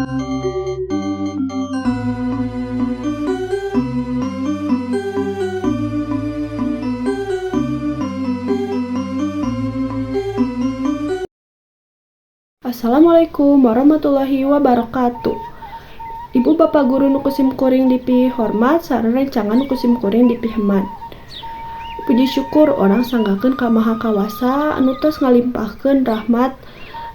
Assalamualaikum warahmatullahi wabarakatuh. Ibu bapak guru nu ku simkuring dipihormat sareng rencangan nu ku simkuring dipiheman. Puji syukur urang sanggakeun ka Maha Kawasa anu tos ngalimpahkeun rahmat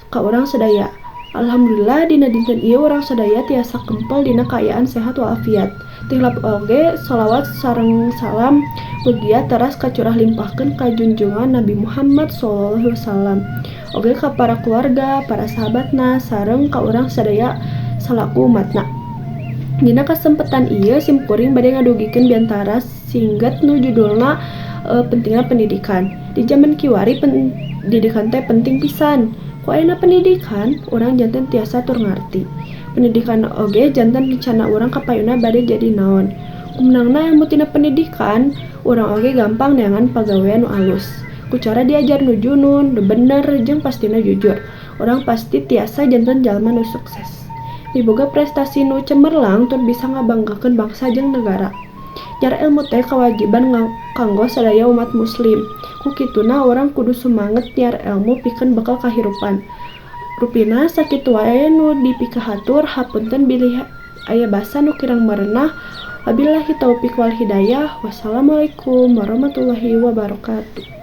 ka urang sadaya. Alhamdulillah, dina dinten ieu urang sadaya tiasa kempel dina kaayaan sehat walafiat. Tilap oge sholawat sareng salam mugia teras kacurah limpahkeun ka junjungan Nabi Muhammad sallallahu alaihi wasallam, oge ka para keluarga, para sahabatna, sareng ka urang sadaya salaku umatna. Dina kasempetan ieu simkuring bade ngadugikeun biantara singget nu judulna pentingna pendidikan. Di jaman kiwari, pendidikan teh penting pisan. Ku ayana pendidikan, urang janten tiasa tur ngarti. Pendidikan oge janten rencana urang kapayuna bade jadi naon. Ku meunangna ilmu tina pendidikan, urang oge gampang neangan pagawean nu alus. Ku cara diajar nu junun, nu bener, jeung pastina jujur, urang pasti tiasa janten jalma nu sukses, miboga prestasi nu cemerlang, tur bisa ngabanggakeun bangsa jeung negara. Nyiar ilmu teh kawajiban kanggo sadaya umat muslim. Ku kituna urang kudu sumanget nyiar ilmu pikeun bekal kahirupan. Rupina sakitu wae nu dipikahatur, hapunten bilih aya basa nu kirang merenah. Wabillahi taufik wal hidayah. Wassalamualaikum warahmatullahi wabarakatuh.